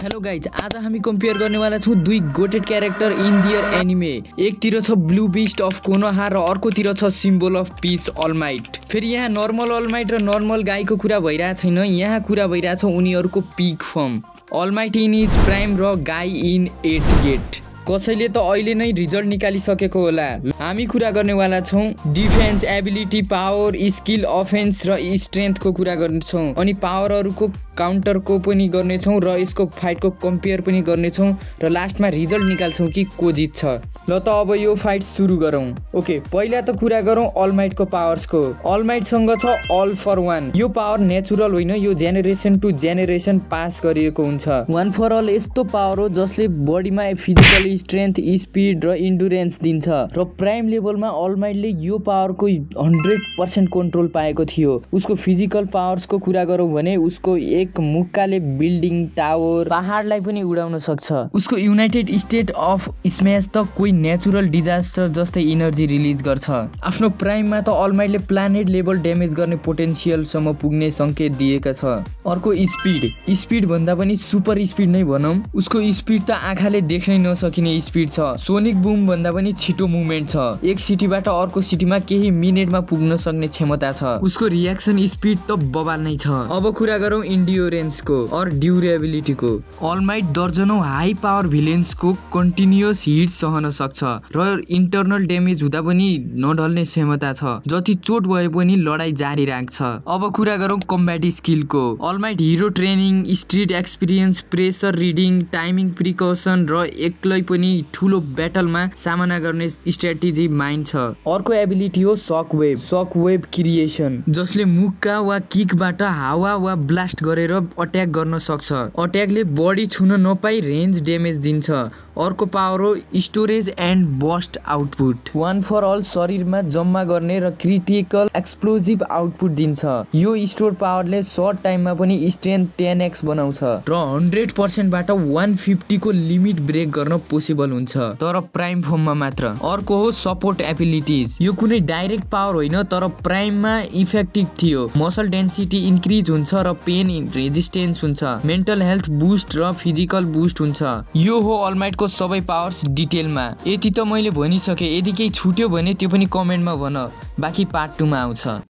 Hello guys, आज हामी compare गर्नेवाला छौँ दुई goated character in their anime. एकतिर छ ब्लू बिस्ट अफ कोनोहा र अर्कोतिर छ सिम्बल अफ पिस अलमाइट। फेरि यहाँ नर्मल अलमाइट र नर्मल गाईको कुरा भइरहेको छैन, यहाँ कुरा भइरहेको छ उनीहरूको peak form. All Might in is prime र गाई इन 8th गेट। कसैले त अहिले नै रिजल्ट निकालिसकेको होला। हामी कुरा गर्नेवाला छौँ defence, ability, power, skill, offence र स्ट्रेन्थको कुरा गर्नेछौँ। अनि पावरहरूको काउन्टरको पनि गर्नेछौँ र यसको फाइटको कम्पेयर पनि गर्नेछौँ र लास्टमा रिजल्ट निकाल्छौँ कि को जित्छ। ल त अब यो फाइट सुरु गरौँ। ओके, पहिला त कुरा गरौँ अलमाइटको पावर्सको। अलमाइटसँग छ अल फर वान। यो पावर नेचुरल होइन, यो जेनेरेसन टु जेनेरेसन पास गरिएको हुन्छ। वान फर अल यस्तो पावर हो जसले बडीमा फिजिकल स्ट्रेन्थ, स्पिड र इन्डुरेन्स दिन्छ र प्राइम लेभलमा अलमाइटले यो पावरको 100% कन्ट्रोल पाएको थियो। उसको फिजिकल पावर्सको कुरा गरौँ भने उसको एक मुक्काले बिल्डिङ, टावर, पहाडलाई पनि उडाउन सक्छ। उसको युनाइटेड स्टेट अफ स्म्यास त कोही नेचुरल डिजास्टर जस्तै इनर्जी रिलिज गर्छ। आफ्नो प्राइममा त अलमाइटले प्लानेट लेभल ड्यामेज गर्ने पोटेन्सियलसम्म पुग्ने सङ्केत दिएका छ। अर्को स्पिड भन्दा पनि सुपर स्पिड नै भनौँ। उसको स्पिड त आँखाले देख्नै नसकिने स्पिड छ। सोनिक बुम भन्दा पनि छिटो मुभमेन्ट छ। एक सिटीबाट अर्को सिटीमा केही मिनेटमा पुग्न सक्ने क्षमता छ। उसको रियाक्सन स्पिड त बबाल नै छ। अब कुरा गरौँ इन्ड्युरेन्सको और ड्युरेबिलिटीको। अलमाइट दर्जनौं हाई पावर भिलेन्सको कन्टिन्युअस हिट सहन सक्छ र इन्टरनल ड्यामेज हुँदा पनि नढल्ने क्षमता छ। जति चोट भए पनि लडाई जारी राख्छ। अब कुरा गरौँ कम्ब्याट स्किलको। All Might hero training, street experience, pressure reading, timing precision र एक्लै पनि ठुलो ब्याटलमा सामना गर्ने स्ट्र्याटेजी माइन्ड छ। अर्को एबिलिटी हो सक वेभ क्रिएसन, जसले मुक्का वा किकबाट हावा वा ब्लास्ट गरेर अट्याक गर्न सक्छ। अट्याकले बडी छुन नपाई रेन्ज ड्यामेज दिन्छ। अर्को पावर हो storage and boost output. One for all शरीरमा जम्मा गर्ने र क्रिटिकल एक्सप्लोजिभ आउटपुट दिन्छ। यो स्टोर पावरले सर्ट टाइममा पनि स्ट्रेन्थ 10x बनाउँछ र 100% बाट 150 को लिमिट ब्रेक गर्न पोसिबल हुन्छ, तर प्राइम फर्ममा मात्र। अर्को हो सपोर्ट एबिलिटिज। यो कुनै डाइरेक्ट पावर होइन, तर प्राइममा इफेक्टिभ थियो। मसल डेन्सिटी इन्क्रिज हुन्छ र पेन रेजिस्टेन्स हुन्छ। मेन्टल हेल्थ बुस्ट र फिजिकल बुस्ट हुन्छ। यो हो अलमाइटको सबै पावर्स डिटेलमा। यति त मैले भनिसकेँ। यदि केही छुट्यो भने त्यो पनि कमेन्टमा भन, बाँकी पार्ट 2 मा आउँछ।